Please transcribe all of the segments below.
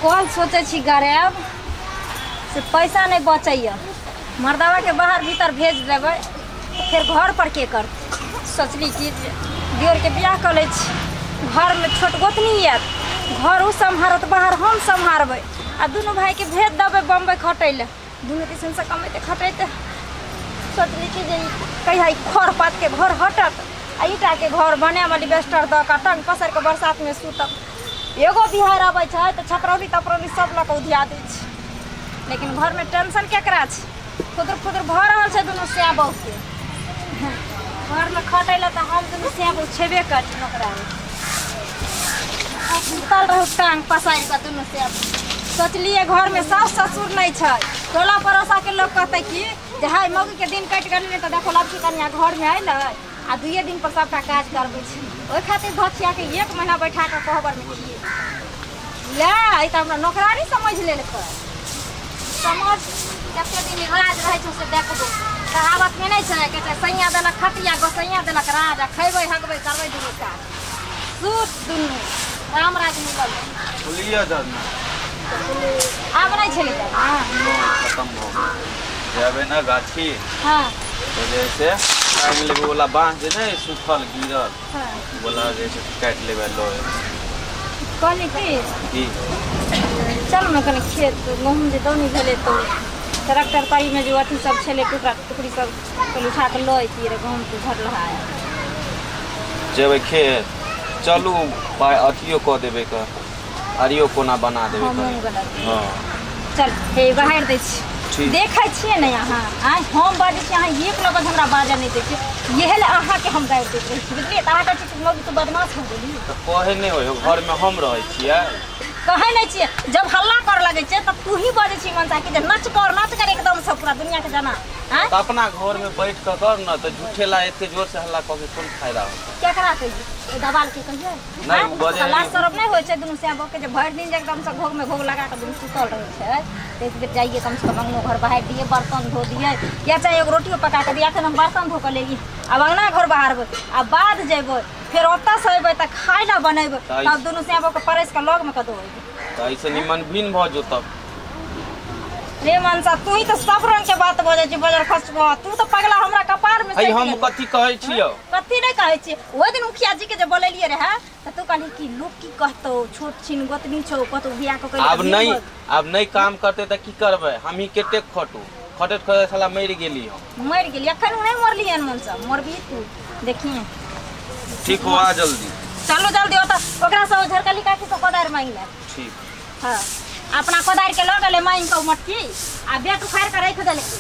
कल सोचे छी गरायब से पैसा नहीं बचैया, मर्दावा के बाहर भीतर भेज देबै फिर घर पर के कर। सोचली कि दियोर के बियाह कर लै छी, घर में छोट गोतनी आयत, घर ओ सम्हारत बाहर हम सम्हारबै, आ दुनू भाई के भेज देबै बम्बई खटै लए, दुनू दिसन से कमेते खटैते। सोचली कि जे कहिया खर पात के घर हटत आ ईटा के घर बनायब, एलिवेस्टर दऽ कऽ टंग पसारि कऽ बरसात में सुतब। एगो बिहार अबै छै तऽ छपरौली तपरौली सब लऽ कऽ उधिया दै छै, लेकिन घरमे टेंशन केकरा छै? खुदर खुदर भऽ रहल छै दुनू सैं बहूके। घरमे खटै लए तऽ हम दुनू सैं बहू छेबे करी। नौकरानी सुतल रहू टांग पसारि कऽ दुनू सैं बहू। सोचलियै घरमे साउस ससुर नहि छै, टोला पड़ोसा के लोग कहतै कि जे हाय मौगी के दिन कटि गेलै, तऽ देखो लड़की कनिया घरमे अयलै आ दुइये दिन पर सबटा काज करबै छै। ओहि खातिर धचिया के 1 महीना बैठा कऽ कोहबरमे खिए ले, ई तऽ हमरा नौकरानी समझ लेलकै। समझ कते दिन राज रहै छै से देखबो। कहावतमे नहि छै कहै छै सैया देलक खटिया गोसैया देलक राज, आ खैबै हगबै करबै दुनू काज, सूत दुनू राम राज मिलल। आब नहि छलै खत्म भऽ गेल। जेबै ने गाछी, हाँ तो जैसे टांग लेबै वाला बाँस जे नहि सूखल गिरल वाला जे छै काटि लेबै लऽ। कहली कि चल ने कनि खेत गहूँम जे दौनी भेलै तऽ ट्रैक्टर पारीमे जे अथी सब छलै टुकड़ा टुकड़ी सब कहली उठा कऽ लऽ अइतियै रे, गहूँम के झड़लहा। जेबै खेत चलू, अथियो कऽ देबै कऽ अरियो कोना बना देबै। हाँ चल हे बाहर दै छी, देखै छियै ने अहाँ। आँय हम बाजै छी, अहाँ एक लगत हमरा बाजऽ नहि दै छियै, इएह लए अहाँके हम गारि दैत रहै छी, बुझलियै? तऽ अहाँ कहै छी मौगी तू बदमाश हो गेली। तऽ कहै नहि होइ, घरमे हम रहै छियै, कहै नहि छियै। जब हल्ला करऽ लगै छियै तब तू ही बजै छी मनसा कि जे नच कर नच कर एकदम से पूरा दुनिया के जाना। आँय तऽ अपना घरमे बैठ कऽ कर ने, तऽ झूठे ला एते जोर से हल्ला कऽ के कोन फायदा होतै? केकरा कहियै? ओहि दबाल के कहियै? नहि बजै लाज शरम नहि होइ छै दुनू सैं बहू के जे भरि दिन जे एकदम से घोघ में घोघ लगा कऽ दुनू सुतल रहै छै। तऽ एक बेर जाइए कम से कम अंगनो घर बहारि दियै, बर्तन धो दियै, या चाहे एगो रोटियो पका कऽ दियै। एखन हम बर्तन धो कऽ लेली, आब अंगना घर बहारबै, आ बाद जेबै फेर ओतऽ से अयबै तऽ खाय लए बनेबै, तब दुनू सैं बहू के परसि कऽ लगमे कऽ दो। तऽ ऐसे निमन भिन्न भऽ जो तब। रे मनसा तू ही तऽ सब रंग के बात बजै छी, बजर खसबो तू तऽ पगला हमरा कपार में। हम कथी कहै छियौ? कथी नहि कहै छियै। ओहि दिन मुखिया जी के जे बोलेलियै रहै तऽ तू कहली कि लोग की कहतौ, छोट छिन गोतनी छौ, कतौ बियाह कऽ आब नहीं, आब नहीं काम करते तऽ की करबै? हम ही कते खटू खटैत खटैत साला मरि गेली। हम मरि गेली, एखन नहि मरली हन मनसा, मरबी तू देखिए। ठीक हो आ जल्दी, चलो जल्दी। ओतऽ ओकरा से झरकली काकी से कोदारि मांगि लेब। ठीक हाँ अपना कोदारि के लऽ गेलै मांगि कऽ मटकी आ बेट उखाड़ि कऽ राखि देलकै।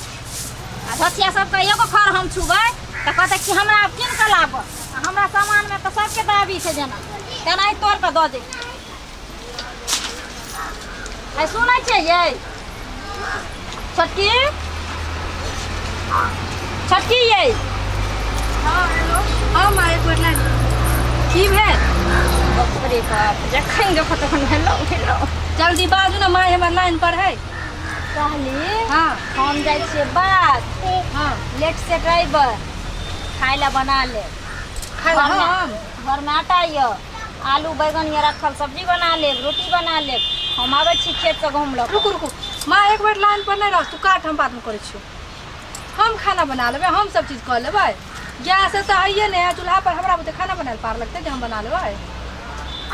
आ धचिया सबके एगो खर हम छुबै तऽ कहतै कि हमरा आब कीन कऽ लाबऽ, हमरा सामानमे तऽ सबके दाबी छै जेना तेनाही तोड़ि कऽ दऽ देबै। आइ सुनै छियै यै छोटकी, छोटकी यै? हाँ हेलो। हाँ माँ एक मिनट लाइन की भेल? बाप रे बाप, जखन देखो तखन हेलो हेलो। जल्दी बाजू ने माँ, हमर लाइन पर है। कहली हाँ हम जाइ छियै बाग, हाँ लेट से ड्राइवर खाय लए बना लेब। खाय हम घरमे आटा यऽ, आलू बैगन यऽ रखल, सब्जी बना लेब, रोटी बना लेब। हम आबै छी खेतसँ गहूँम लऽ। रुकू रुकू माँ एक मिनट लाइन पर नहि रह, तू काट, हम बादमे करै छियौ। हम खाना बना लेबै, हम सब चीज कऽ लेबै। गैस तऽ हइए नहि है, चूल्हा पर हमरा बुते खाना बनायल पार लगतै जे हम बना लेबै?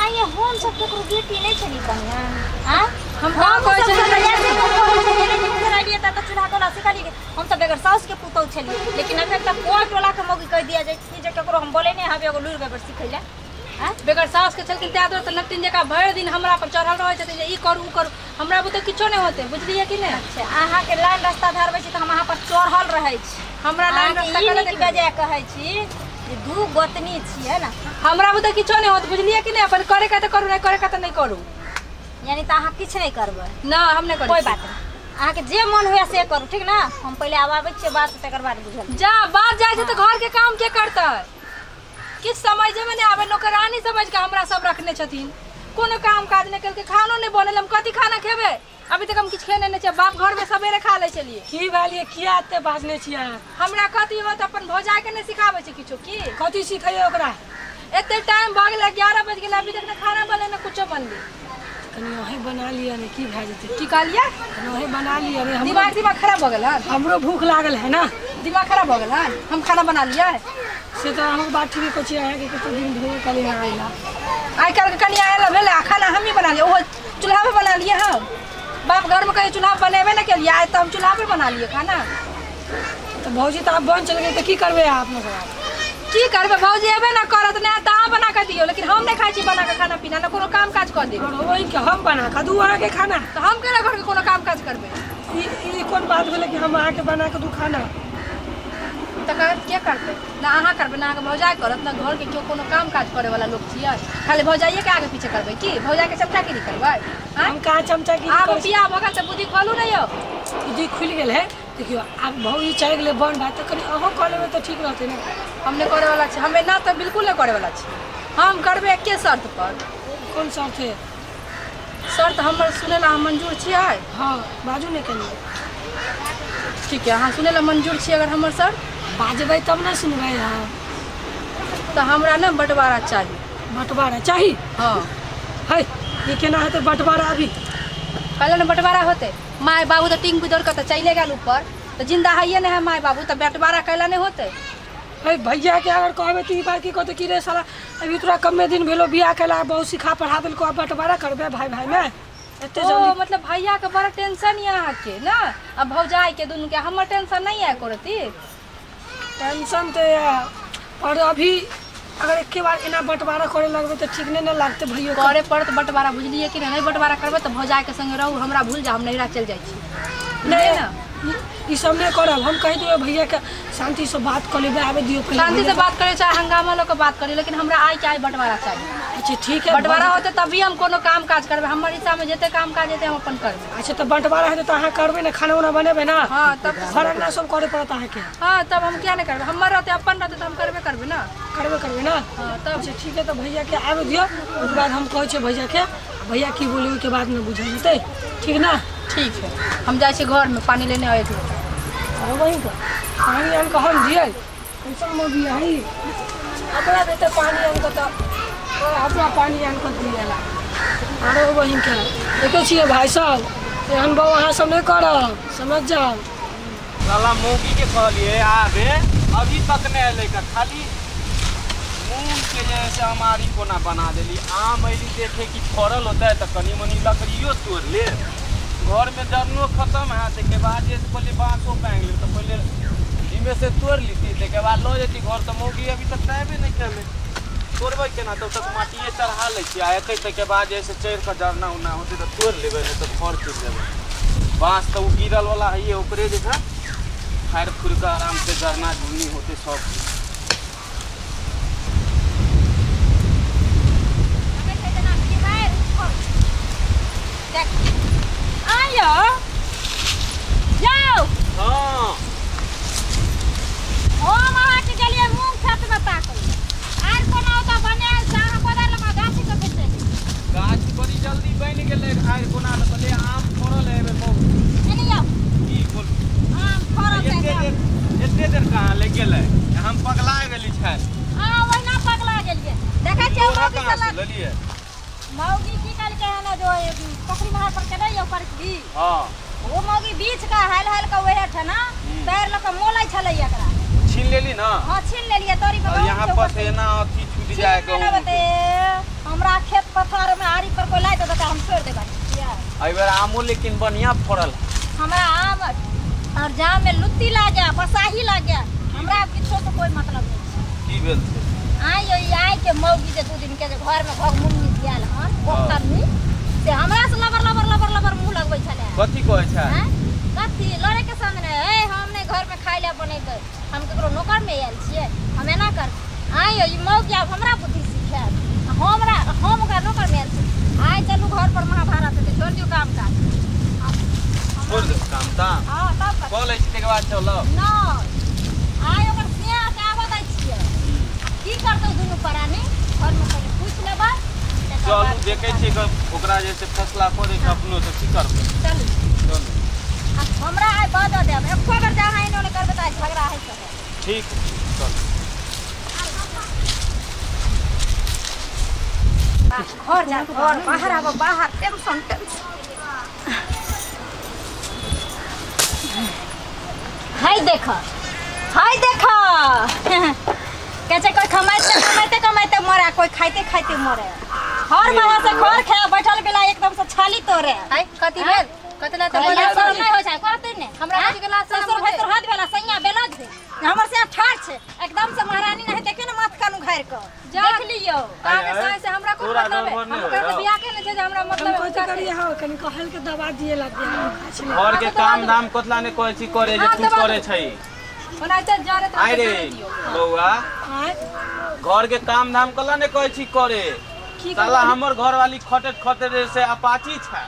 आइए हम सब केकरो बेटी नहि छली कनिया। आँ हम कहाँ कहै छलियै तऽ चूल्हा कोना सिखलियै? हम तऽ बगैर साउस के पुतहु छलियै, लेकिन एखन तक कोइ टोला के मौगी कहि दिया जाइ कि जे केकरो हम बोले नहि हबे एगो लुरि बेगर सिखै लए। आँ बगैर साउस के छलखिन तैं दुआरे तऽ नटिन जकाँ भरि दिन हमरा पर चढ़ल रहै छथिन जे ई करू ओ करू, हमरा बुते किछो नहि होतै, बुझलियै कि नहि? अच्छा अहाँके लाइन रास्ता धरबै छी तऽ हम अहाँ पर चढ़ल रहै छी। हमरा लाइन रास्ता ई नीक बेजाय कहै छी जे दू गोतनी छियै ने, हमरा बुते किछो नहि होत, बुझलियै कि नहि? अपन करे के तऽ करू, नहि करे के तऽ नहि करू। यानी तऽ अहाँ किछु नहि करबै? ना हम नहि करै। कोइ बात नहि, अहाँके जे मन हुए से करू, ठीक ने? हम पहिले आब आबै छियै बात, तकर बाद बुझल। जा बात जाइ छै तऽ घर के काम के करतै? किछु समझेमे नहि आबै, नौकरानी समझ के हमरा सब रखने छथिन। कोनो काम काज नहीं केलकै, खानो नहीं बनल, हम कथी खाना खेबै? अभी तक हम किछु खेने नहीं छियै, बाप घर में सवेरे खा लै छलियै। की भेल किया एते बाजने छियै अहाँ? हमरा कथी होत, अपन भौजाई के नहीं सिखाबै छै किछो? की कथी सिखैयै ओकरा? एते टाइम भऽ गेलै, 11 बज गेलै, अभी तक ने खाना बनलै ने कुछो बनलै। कनी अहीं बना लिअ ने, की भए जेतै? की कहलियै? कनी अहीं बना लिअ रे, दिमाग दिमाग खराब भऽ गेल हन? हमरो भूख लागल है ना। दिमाग खराब भऽ गेल हन? हम खाना बना लियै? से तऽ अहाँके बात ठीके कहै छी, अहाँके कते दिन भेल कनी अहाँ अयला। आइ काल्हिके कनिया आयल भेलै आ खाना हमही बना लियै, ओहो चूल्हा पर बना लियै हम। बाप घरमे कहियो चूल्हा बनेबे नहि केलियै, आइ तऽ हम चूल्हा पर बना लियै खाना। तऽ भौजी तऽ आब बन चलि गेलै, तऽ की करबै अहाँ अपना सब? की करबै भौजी, एबे ना करत ने तऽ अहाँ बना कऽ दियौ, लेकिन हम नहि खाइ छी बना कऽ खाना पीना, ने कोनो काम काज कऽ देब। वही के हम बना कऽ दू अहाँके खाना? तऽ हम केना घरके कोनो काम काज करबै? ई कोन बात भेलै कि हम अहाँके बना कऽ दू खाना? तकर के करतै? ना अहाँ करबै, ना अहाँके भौजाइ करत, ना घरके केओ कोनो काम काज करैवला लोक छियै। खाली भौजाइएके आगे पीछे करबै की? भौजाइके चमचागिरी करबै? हम कहाँ चमचागिरी? आब बियाह भऽ गेल तऽ बुद्धि खोलू ने यौ। बुद्धि खुलि गेल है। देखियौ आब भौजी चलि गेलै बन भात, तऽ कनि अहूँ कऽ लेबै तऽ ठीक रहतै ने। हम नहि करैवला छी, हम एना तऽ बिल्कुल नहि करैवला छी। हम करबै एके शर्त पर। कोन शर्त है? शर्त हमर सुनै लए अहाँ मंजूर छियै? हाँ बाजू ने कनि। ठीक है, अहाँ सुनै लए मंजूर छियै अगर हमर शर्त? बाजबै तब ने सुनबै अहाँ। तऽ हमरा ने बँटवारा चाही। बँटवारा चाही? हाँ। है ई केना हेतै बँटवारा अभी? कहले ने बँटवारा होतै। माय बाबू तऽ टिंग दौड़ कऽ तऽ चलि गेल ऊपर, तऽ जिंदा हइए नहि है माय बाबू, तऽ बँटवारा कैला नहि होतै? है भैया के अगर कहबै तऽ ई बात की कहतै कि रे साला अभी तोरा कमे दिन भेलो बियाह केला, बहुत सिखा पढ़ा देलको, आब बँटवारा करबै भाई भाई में एते जल्दी? मतलब भैया के बड़ा टेंशन यऽ अहाँके ने, आ भौजाई के दुनू के, हमर टेंशन नहीं है एको रत्ती। टेंशन तऽ यऽ, पर अभी अगर एके बार एना बँटवारा करे लगबै तऽ ठीक नहि ने लागतै भैयो? करे पड़त बँटवारा, बुझलियै कि नहि? बँटवारा करबै तऽ भौजाई के संगे रहू, हमरा भूल जाउ, हम नैहरा चलि जाइ छी। नहि ने ई सब नहि करब, हम कहि देबै भैया के, शांति से बात कऽ लेबै, आबे दियौ पहिले। शांति से बात करे चाहे हंगामा लऽ कऽ बात करी, लेकिन हमरा आइ के आइ बँटवारा चाही। अच्छा ठीक है। बँटवारा होतै तभी हम कोनो काम काज करबै, हमर हिस्सामे जते काम काज हेतै हम अपन करबै। अच्छा तऽ बँटवारा हेतै तऽ अहाँ करबै ने, खाना उना बनेबै ने? हाँ तब। घर अंगना सब करे पड़त अहाँके। हाँ तब हम किया नहि करबै? हमर रहतै, अपन रहतै तऽ हम करबे करबै ने। करबे करबै ने? हाँ तब। अच्छा ठीक है, तऽ भैया के आबे दियौ, ओहिके बाद हम कहै छियै भैया के, भैया की बोली ओहिके बाद ने बुझल जेतै, ठीक ना? ठीक है, हम जाइ छी घरमे पानी लेने आबै एक लोटा। अरे वही का पानी आन कऽ हम दियै? कैसन मौगी है, अपना देते पानी आन कऽ तऽ अपना पानी आन कऽ दिएला। आरो बहिन के देखै छियै भाई साहब, एहन बहु अहाँ सब नहि करब, समझ जाउ। साला मौगी के कहलिए आबे, अभी तक नहीं अयलै का। खाली मूंग के जे है से हमारी कोना बना देली। आम अयली देखे कि फड़ल होता है तऽ कनी मनी लकड़ियो तोड़ ले। घर में जरनो खत्म है, ताहिके बाद जे पहले बाँसो पाँगि लेब तऽ पहले इमे से तोड़ लीती, ताहिके बाद लऽ जेती घर। तऽ मौगी अभी तक तऽ अयबे नहि केलै, तोड़बै केना? तब तक माटिए चढ़ा लै छियै, आ एतै ताहिके बाद जे है से चढ़ि कऽ जरना उरना होतै तऽ तोड़ि लेबै, नहि तऽ घर चलि जेबै। बाँस तऽ ओ गिरल वाला हइए, ओकरे जे छै फाड़ि फुड़ि कऽ आराम से जरना झुन्नी होतै सब। आयो जाओ। हाँ हम अहाँके गेलियै मूँग खेतमे ताकै, आर कोना ओतऽ बनायल छै, अहाँ कोदारि लऽ कऽ गाछी कऽ चलि। गाछ बड़ी जल्दी बनि गेलै, आरि कोना लऽ कहलियै आम फड़ल है एहिबेर बहुत। एने आउ। की बोलू? आम फड़ल छै। एते देर एते देर कहाँ लागि गेलै? हम पगला गेली छै। अहाँ ओहिना पगला गेलियै, देखै छियै लोहा मौगी कहाँ से सब लेलियै? मौगी की कहलकै हन, जो पोखरी महार पर के नहि यौ पर हाँ ओ मौगी बीछ कऽ हाल हाल कऽ ओहे ठना पैर लऽ कऽ मोलै छलै एकरा। छीन लेली ना? हाँ छीन लेलियै तोरी पर। और यहाँ पर से एना अथी छूट जाए गहूम के। हमरा खेत पथार में आरी पर कोई लाइ देतै हम छोड़ि देबै। एहि बेर आमो लेकिन बढ़िया फड़ल। हमरा आम और जाम में लुत्ती लागे बसाही लागे, हमरा किछो से कोई मतलब नहीं छै। की भेल छै? आइ यो आइ के मौगी जे 2 दिन के जे घर में भग मुन्नी दियाल हन ओकरनी से हमरा से लबर लबर लबर लबर मुंह लगबै छलै। कथी कहै छै? हैं कथी लड़े के सामने ए हम नहीं घर में खाइ ले बनेबै, हम केकरो नौकर में आयल छियै, हम एना कर। आइ यो ई मौगी आब हमरा बुद्धि सिखायत, हमरा हम ओकरा नौकर में आयल छी। आइ चलू घर पर महाभारत हेतै, छोड़ दियौ काम काज। छोड़ दे काम ताम। हां तब कऽ लै छी तकर बाद चलब। नहि आइ ओकर सिया के आबऽ दै छियै, की करतौ दुनू प्राणी घर में पहिले पूछि लेबै। चलू देखै छियै के ओकरा जैसे फैसला करे के अपनो से की करबै। चलू चलू हमरा आइ बाजऽ देब एको बेर जे अहाँ एने ओने करबै तऽ आइ झगड़ा हइ सकै। ठीक चल घर जा घर बाहर आबो बाहर टेंशन टेंशन। हाय देखो हाय देखो कैसे कोई कमाते कमाते कमाते मरे कोई खाते खाते मरे हर बाबा से घर खा बैठल बेला एकदम से छाली तोरे। हाय कथि भेल कतला त बोले शर्म नहीं हो जाए कहते ने हमरा के लाज ससुर भैसुर हाथ बेला सैया बेलज दे हमर से ठाड़ छे एकदम से महारानी नहीं देखे ने माथ कान उघार के देख लियो काके साय से हमरा कोन मतलब है हम ओकरा के बियाह के ने छै जे हमरा मतलब है कथि करिए हां कनी कहल के दबा दिए लग गया घर के काम धाम कतला ने कहै छी करे जे तू करे छै ओनाइते जरे त आइ रे बौआ घर के काम धाम कला ने कहै छी करे साला हमर घर वाली खटत खटत से अपाची छा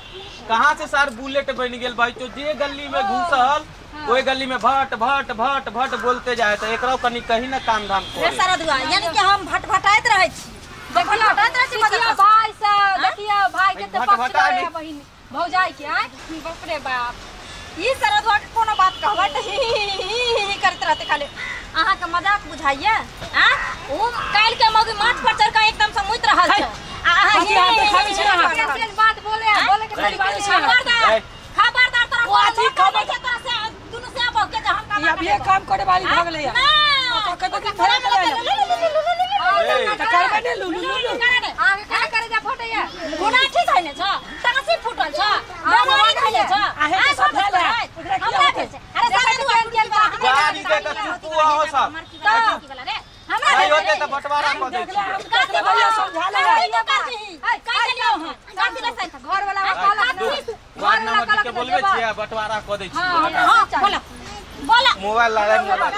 कहां से सार बुलेट बन गेल भाई तो जे गली में घुसल ओई गली में भट भट भट भट बोलते जाए त एकरा कनी कहीं ना काम धाम करे रे सारा दुआ यानी कि हम भटभटाइत रहै छी भटभटाइत रहै छी देखियो भाई से देखियो भाई के त पक्ष रहे बहिन भौजाई के आय बाप रे बाप ई सारा दुआ के कोनो बात कहबै त ही ही ही करत रहते खाली। अहाँ के मजाक बुझाइए आ उ काल के मौगी माथ पर चढ़ के एकदम से मुइत रहल छै आ अहाँ ही केहन बात बोले बोले के तरीका छै। खबरदार खबरदार तोरा वो अथी खबर तोरा से दुनु से आबो के हम काम ई अभी काम करे वाली भग ले ना कत दिन भरे ले त करबे ने लुलु लुलु आगे का करे जा फटैया गुना ठीक है ने छ तासी फुटल छ बेमारी धइले छ आहे के सब भेल है ओकरा की हमरा भेल छै। अरे सारा दुआ केल बा गाड़ी दे के चुप हो सब हमरा नहीं होते त बंटवारा क दे छी भैया समझा ले घर वाला वार्ड नंबर के बोलबे छियै बंटवारा क दै छी। हां बोला बोला मोबाइल लगा मोबाइल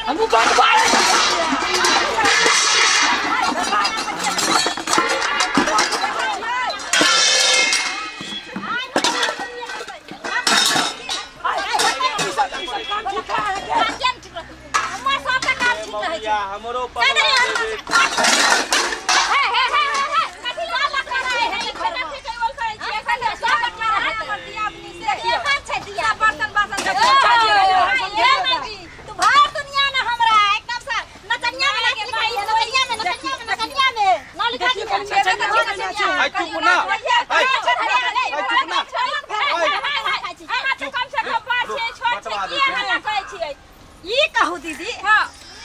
हम बंटवारा हमरो कहू दीदी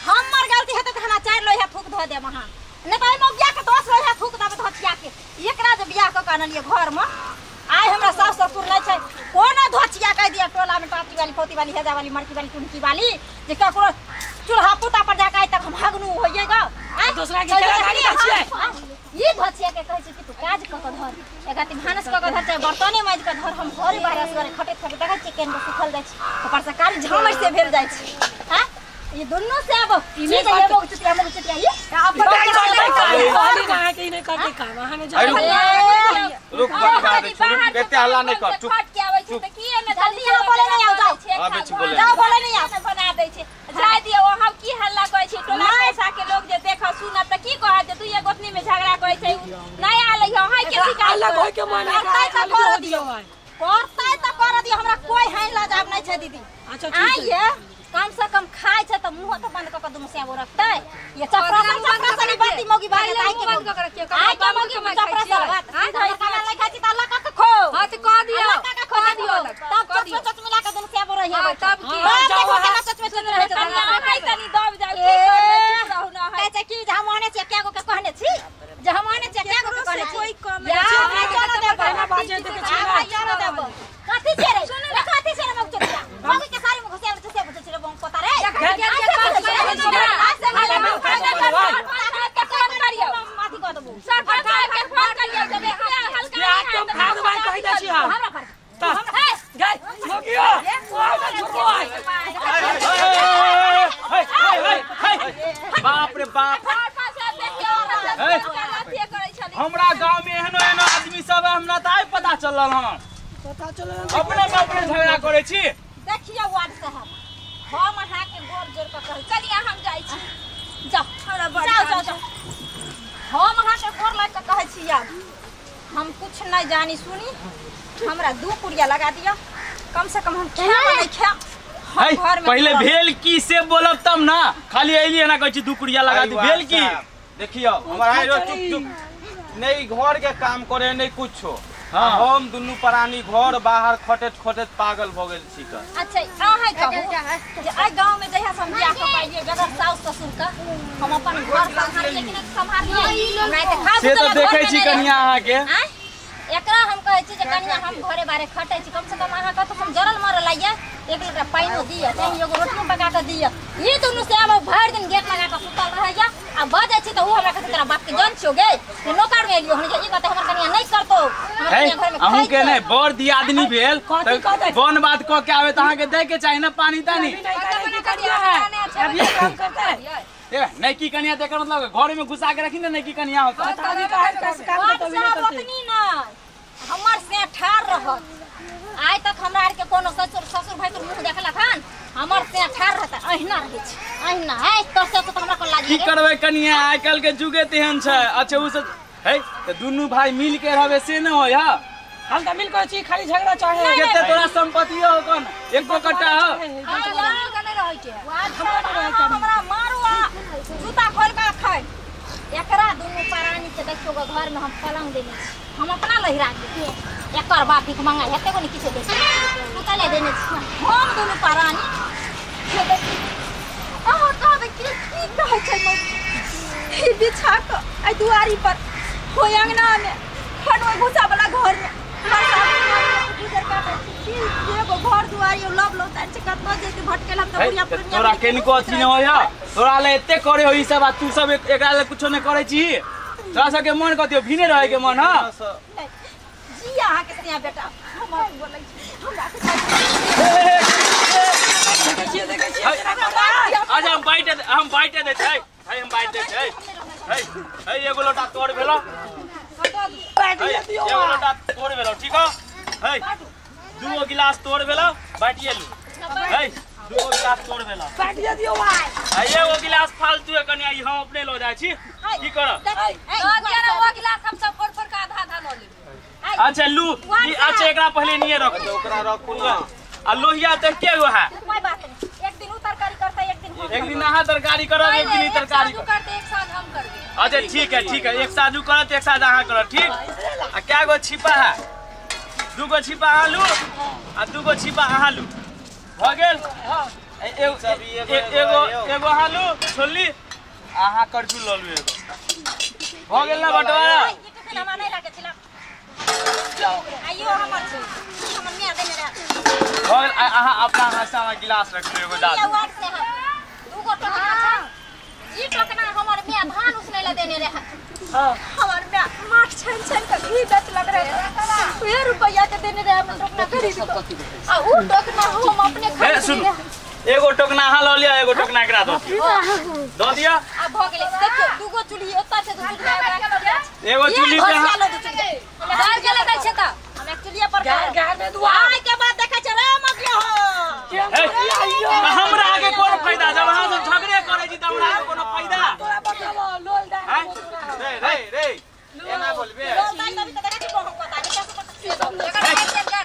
हमर गलती हेतै त हमरा 4 लोहा फूक धो देब अहाँ नहीं त मौगिया के 10 लोहा फूक देब धोतिया के। एकरा जे बियाह क के अनलियै घर में आइ हमरा सास ससुर नहीं छै कोनो धोतिया कह दिया टोला में टाटी वाली पोती वाली हेजा वाली मरकी वाली टुनकी वाली जे ककरो चूल्हा पुता पर जाके आइ तक हम हगनू होइए ग दूसरा के गाड़ी छियै। ई धोतिया के कहै छै कि तू काज क के धर एकति भानस क के धर चाहे बर्तने माजि के धर हम घरे बाहर असगरे खटैत खटैत देखै छियै केन के सुखल जाइ छै ऊपर से कारी झामर से भेल जाइ छै। हां ये दोनों से अब ये ये मोग चुतिया मोग चुतिया ये अपन नहीं करते काम कहली ना के नहीं करते काम अहाँ ने जा रुक बता दे कते हल्ला नहीं कर चुप फट के आबै छै त की एने जल्दी यहाँ बोले नहीं आओ जाओ आबै छी बोले जाओ बोले नहीं आओ बना दै छै जाय दियौ अहाँ की हल्ला करै छी टोला पैसा के लोग जे देख सुनत त की कहत जे दुइये गोतनी में झगड़ा करै छै नहीं आलै अहाँ के शिकायत अलग होय के मन है करतै त कर दियौ करतै त कर दियौ हमरा कोई हानि लाजाब नहीं छै दीदी। अच्छा ठीक है कम से कम खाय छै त मुंह त बंद क के दुनु सेबो रखतै ये चपरासन चपरासन बाती मौगी भागे ताई के बंद क के रखियो आई के मौगी चपरासन बात हमर खाना नहीं खाय छी त अल्लाह क के खो हां त कह दियो कह दियो तब चच चच मिला के दुनु सेबो रहिए तब की देखो केना चच में चच रहे छै अहाँ तनी दब जाउ की करबै चुप रहू न कहै छै कि जे हम आने छी के गो के कहने छी जे हम आने छी के गो के कहने छी कोई कम या हमरा चलो देब ना बाजे देखे छी हमरा चलो देब कथि छै रे कथि छै रे मौगी चुतिया मौगी के सारी मुख से से बुझै छै रे बम पोता रे बाप रे बाप हमरा गांव में एहनो एहनो आदमी सब है हमरा त आइ पता चलल हन पता चलल अपने में अपने झगड़ा करे छी। देखियो वार्ड साहब हम अहाँ के गोर जोड़ के कहै कनिया हम जाइ छी जाओ जाओ जाओ जाओ हम अहाँ के गोर लागि के कहै छी आब हम कुछ नहीं जानी सुनी हमरा 2 पुड़िया लगा दिया कम से कम हम खाना नहीं खा हम घर में पहले भेल की से बोलब तब ना खाली अइली ना कहै छी 2 पुड़िया लगा दी भेल की देखियो हमरा चुप चुप नहीं घर के काम करे नहीं कुछो। हाँ। हम दुनू प्राणी घर बाहर खटैत खटैत पागल भ गेल छी का। अच्छा अहाँ कहू जे आइ गांव में जहिया से हम बियाह क पाइए बगैर सास ससुर का हम अपन घर संभालिए कि नहीं संभालिए नहीं त खा से त देखै छी कनिया अहाँ के एकरा हम कहै छी जे कनिया हम घरे बारे खटै छी कम से कम अहाँ कत हम जरल मरल आइए एक लोटा पानिओ दिअ चाहे एगो रोटियो पका के दिअ ई दुनू से हम भरि दिन गेट लगा के सुतल रहैया आ बजै छी त उ हमरा कहै तोरा बाप के जन छियो गे नौकर में एलियो हन जे ई कहतै हमर कनिया नहीं करतो हमर कनिया घर में अहूं के नहीं बड़ दियादनी भेल त बन बात क के आवे त अहाँ के दे के चाही ना पानी तानी अभी काम करता है ए नहीं की कनिया देकर मतलब घर में घुसा के रखी ना नहीं की कनिया होता ना हमर से ठार रहत आइ तक हमरा आर के कोनो ससुर ससुर भाई तो मुंह देखलक हन हमर से ठार रहत अहिना रहै छै अहिना है तो से तो हमरा को लाज की करबै कनिया आइ काल के जुगे तेहन छै। अच्छा उ सब है त दुनु भाई मिल के रहबे से न होय। हां हम त मिल के छी खाली झगड़ा चाहे केते तोरा संपत्ति हो कोन एको कट्टा हो हमरा नहीं रहै के हमरा मारू आ जूता खोल के खाइ एकरा दुनु प्राणी के देखियो घर में हम पलंग देने छी हम अपना लहिरा के एकर बाप भीख मंगा हेते को नहीं किछो दे सुतले देने छी हम दुनु प्राणी के देखि अहाँ कहबै कि की कहै छै मौसी ई बिछा क आ दुआरी पर हो अंगना में खन ओइ भूसा वाला घर में गुजर काटै छी एगो घर दुआरी लब लौतान छै कतनो जेते भटकेल हम त बुढ़िया पुरनिया तोरा केनको अथी न होय तोरा ले एते करे हो ई सब आ तू सब एकरा ले कुछो न करै छी तोरा सबके मन कथियो भीने रहे के मन। हां जी अहाँ के सिया बेटा हम बोलै छी हमरा के देखै छी आज हम बाइटे दे छै है हम बाइट दे छै है है एगो लोटा तोड़ भेलो एगो लोटा तोड़ भेलो ठीक हो है दूगो गिलास तोड़ भेलो बाटिए लू है दूगो गिलास तोड़ भेलो बाटिए दियो भाई है एगो गिलास फालतू है कनिया ई हम अपने लो जाय छी की करब वो गिलास हम सब फोड़ फोड़ के आधा आधा ल लेबै। अच्छा लू ई अच्छा एकरा पहले निये रख दो ओकरा रखू ना आ लोहिया त के गो है कोई बात नहीं एक दिन उ तरकारी करता एक दिन हम एक दिन अहाँ तरकारी करब एक दिन ई तरकारी करते एक साथ हम करबे। अच्छा ठीक है एक साथ उ करत एक साथ अहाँ करत ठीक। आ क्या गो छिपा है दू गो छिपा अहाँ लू आ दू गो छिपा अहाँ लू भ गेल। एगो एगो अहाँ लू छोली अहाँ करजू ल लू एगो भ गेल ना बंटवारा। ई टिफिन हमरा नहीं लागे छला आइयो हमर छै हमर मियां देने रहे भ गेल। अहाँ अपना हाथ में गिलास रख लू एगो दाल दू गो टोकना छै ई टोकना हमर मियां धान उसनै ला देने रहे। हां हमर मियां माछ छान छान के घी बेचलक रहे उहे रुपैया के देने रहे हम टोकना खरीद के आ उ टोकना हम अपने खरीद ले एगो टोकना अहाँ ल लिया एगो टोकना एकरा दो दो दिया आ भ गेलै। देखियो दूगो चूल्ही ओतऽ छै दू चूल्ही एगो चूल्ही पे गार के लगै छै त हम एक चूल्ही पर गार में दुआ आइ के बाद देखै छै रे मगियो हो हमरा आगे कोन फायदा जब अहाँ सब झगड़े करै छी त हमरा आगे कोनो फायदा तोरा बताबो लोल दे रे रे रे एना बोलबे लोल दाइ तभी त देखै छी बहुत पता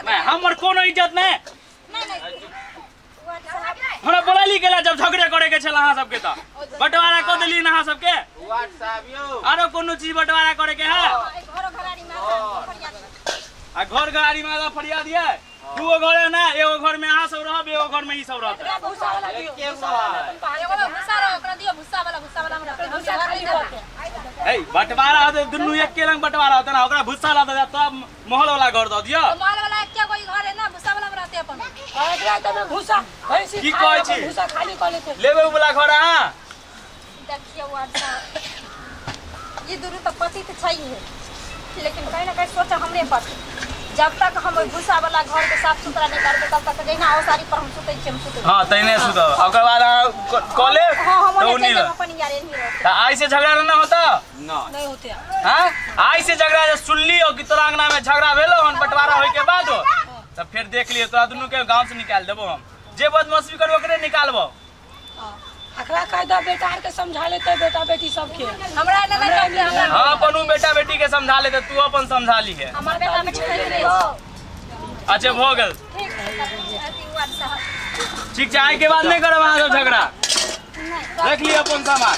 नहीं हमर कोनो इज्जत नहीं नहीं नहीं हमरा बोलाली गेला जब झगड़े करे के छल अहाँ सबके त बंटवारा क देली ना अहाँ सबके वाट साहब यो आरो कोनो चीज बंटवारा करे के है घरो घरारी में आ घर घरारी में आधा फरियाद ये दूगो घर है ना एगो घर में अहाँ सब रहब एगो घर में ई सब रहत। भूसा वाला दियो एगो में भूसा रहो ओकरा दियो भूसा वाला हमरा भूसा खाली करते ए बंटवारा होते दुनू एके रंग बंटवारा होते ना ओकरा भूसा ला दे तब महल वाला घर दऽ दियो तो महल वाला एके गो घर है ना भूसा वाला में रहते अपन एकरा त में भूसा भैंसी की कहै छी भूसा खाली क लेते लेबै वाला घर अहाँ देखियो वार्ड साहब ई दुनू त पति त छै है लेकिन कहीं ना कहीं सोचा हमरे पर जब तक हम भूसा वाला घर के साफ सुथरा नहीं करबे तब तक जहिना ओसारी पर हम सुतै छी हम सुतै हां तैने सुतब ओकर बाद अहाँ कॉले हां हम तो नहीं अपन यार नहीं रहते त आइ से झगड़ा ना होता ना नहीं होते हां आइ से झगड़ा जे सुनली हो कि तोरा अंगना में झगड़ा भेलो हन बंटवारा होय के बाद त फिर देख लियो तोरा दुनू के गांव से निकाल देबो हम जे बदमाशी करबो ओकरे निकालबो आ एकरा कायदा बेटा आर के समझा लेते बेटा बेटी सबके हमरा एना नहीं करते हमरा। हां अपन उ बेटा बेटी के समझा लेते तू अपन समझा ली है। हमर बेटा बेटी नहीं हो। अच्छा भ गेल ठीक छै आइ के बाद नहीं करब अहाँ सब झगड़ा। रख लिय अपन सामान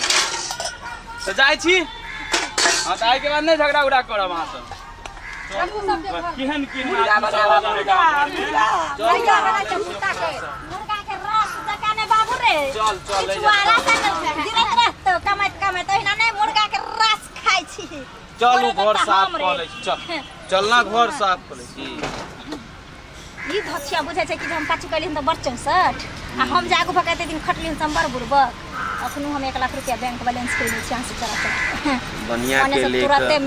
तो जाइ छी। हां त आइ के बाद नहीं झगड़ा उगड़ा करब अहाँ सब। केहन केहन मुर्गा बनावा मुर्गा मुर्गा मुर्गा बना के मुर्गा के मुर्गा के रस जका ने बाबू रे। चल चल ले जा गिरत रहतो कमाइत कमाइत ओहिना नहीं मुर्गा के रस खाइ छी। चल घर साफ क लै छी। चल चलना घर साफ क लै छी। ई धथिया बुझै छै कि हम पाछू कैली त बड़ 64 आ हम जागू भकाते दिन खटली हम बड़ बुड़बक। अखनो हम 1 लाख रुपया बैंक बैलेंस कैले छी। से चला चला बनिया के ले तुरते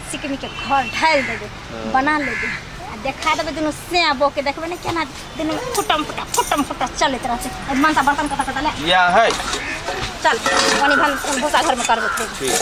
सिकमी के घर ढाल देबे बना लेबे आ देखा देबे दुनु से बो के देखबे ने केना दुनु फुटम फुटा फुटम फुटा चलैत रहते। मनता बर्तन कता कता ले या है चल पानी भन भूसा घर में करबे। ठीक।